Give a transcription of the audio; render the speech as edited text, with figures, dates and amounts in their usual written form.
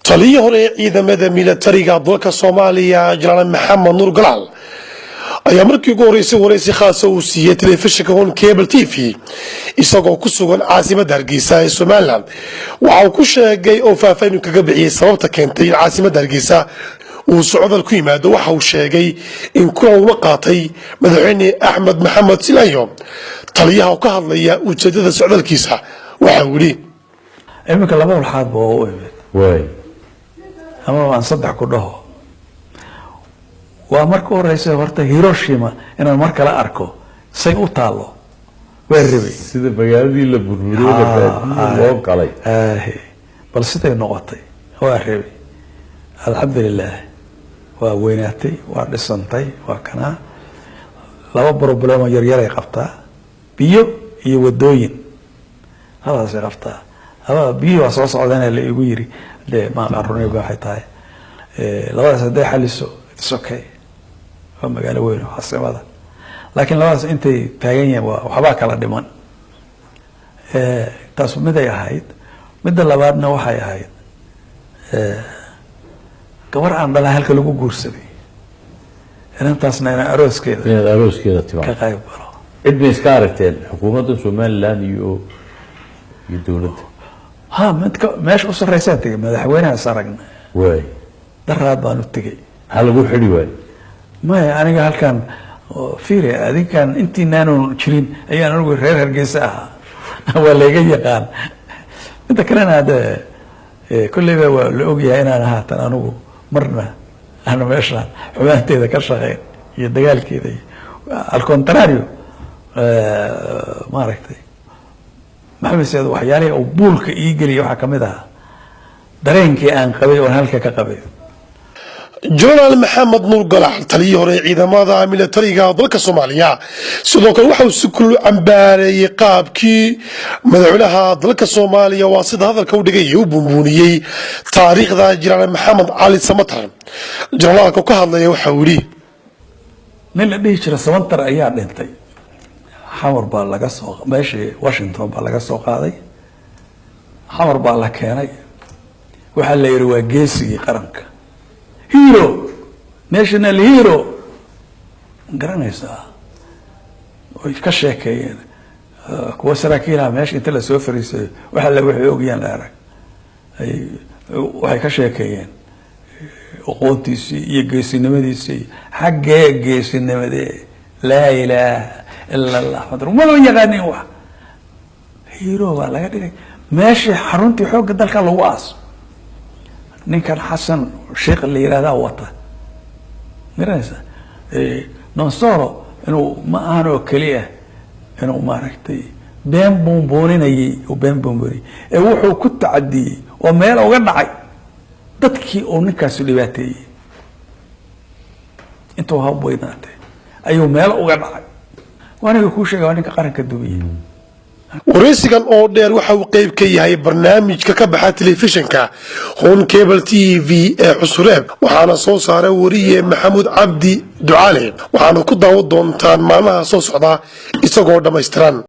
Taliyii hore ee ciidamada milatariga dalka Soomaaliya, Jenaraal Maxamed Nuur Galaal, ayaa markii ugu horeysay waraysi khaasa uu siiyey telefishinka Horn Cable TV isagoo ku sugan caasimadda Hargeysa ee Somaliland, waxa uu ku sheegay oo faahfaahin kaga bixiyey sababta keentay in caasimadda Hargeysa uu socdal ku yimaado. Waxa uu sheegay in kulan ula qaatay Madaxweyne Axmed Maxamed Silanyo. Taliyaha oo ka hadlaya ujeedada socdaalkiisa waxa uu yidhi: Iminka laba walxaad ba oo u imid ama aan saddex ku dhaho. Waa marka u horeysa horta Hiroshima inaan mar kale arko say u taalo waa rabay. Sida magaaladii la burburiyey, la baabiyey, loo galay. Bal siday noqotay waa rabay. Alxamdulilah, waa weynaatay, waa dhisantay, waa kanaa. Laba problem oo yaryaray qabtaa, biyo iyo wadooyin, labadaasay qabtaa. Laba biyo waa soo socdana la igu yiri de, ma aqaan runayba waxay tahay. Labadaas hadday xaliso, it's okay, waa magaalo weyn oo caasimada. Laakiin labadaas intay taagan yihiin waa waxbaa kala dhiman. Taas miday ahayd. Midda labaadna waxay ahayd gabar aan dhalaa halka lagu guursaday, inantaasna inaan arooskeeda inaad arooskeeda ka timaado. qayb galo. Cid bay iska aragteen xukuumadda Somaliland iyo dowladda? Ha, midka meesha u sarreysaan tegay, madaxweynaha is aragna. Daraad baan u tegey. Maxaa lagu xidhi waayo? Maya, aniga halkan oo, fiiri, adinkan intiinaanu jirin ayaan anigu reer Hargeysa ahaa, waa layga yaqaan. Midda kalena hadde kolleyba waa la ogyahay inaan haatan anigu marna aanu meeshaan xumaanteeda ka shaqeyn iyo dagaalkeeda iyo al contrario. Maaragtay, Maxamed Siyaad waxyaalihii uu buulka ii geliyay waxaa kamid ahaa dareenkii aan qabay oon halka ka qabay. Jenaraal Maxamed Nuur Galaal, taliyii hore ee ciidamada milatariga dalka Soomaaliya, sidoo kale waxa uu si kulul cambaareeyey qaabkii madaxweynaha dalka Soomaaliya, waa sida hadalka u dhigay, u buunbuuniyey taariikhda Jenaraal Maxamed Cali Samatar. Jenaraalka ka hadlaya waxa uu yidhi: Nin la dhihi jira Samantar ayaa dhintay. Xamar baa laga soo, meeshii Washington baa laga soo qaaday, Xamar baa la keenay. Waxaa la yidhi waa geesigii qaranka, hero, national hero. Garanaysaa, way ka sheekeeyeen kuwa saraakiilaha meesha inta lasoo fariisayo, waxa la waxay ogyaan la arag, waxay ka sheekeeyeen aqoontiisii iyo geesinimadiisii. Xaggee geesinimadee? Laa ilaaha ila Allah, maba yaqaanin. Wax hero baa laga dhigay. Meeshii xaruntii xoogga dalka lagu aaso ninkan Xasan Sheekh la yihahdaa wata, garanaysa, nonsolo inuu ma ahan oo keliya inuu maaragtay been buunbuuninayay oo been buunbuuniyay ee wuxuu ku tacadiyey oo meel uga dhacay dadkii uu ninkaasu dhibaateeyey. Intuu ha weynaatay ayuu meel uga dhacay. Waa aniga kuu sheega, waa ninka qaranka dumiyey. Waraysigan oo dheer waxa uu qeyb ka yahay barnaamijka ka baxa telefishinka Horn Cable TV ee Xusureeb, waxaana soo saaray wariye Maxamuud Cabdi Ducaale, waxaana ku daawan doontaan maalmaha soo socda isagoo dhammaystiran.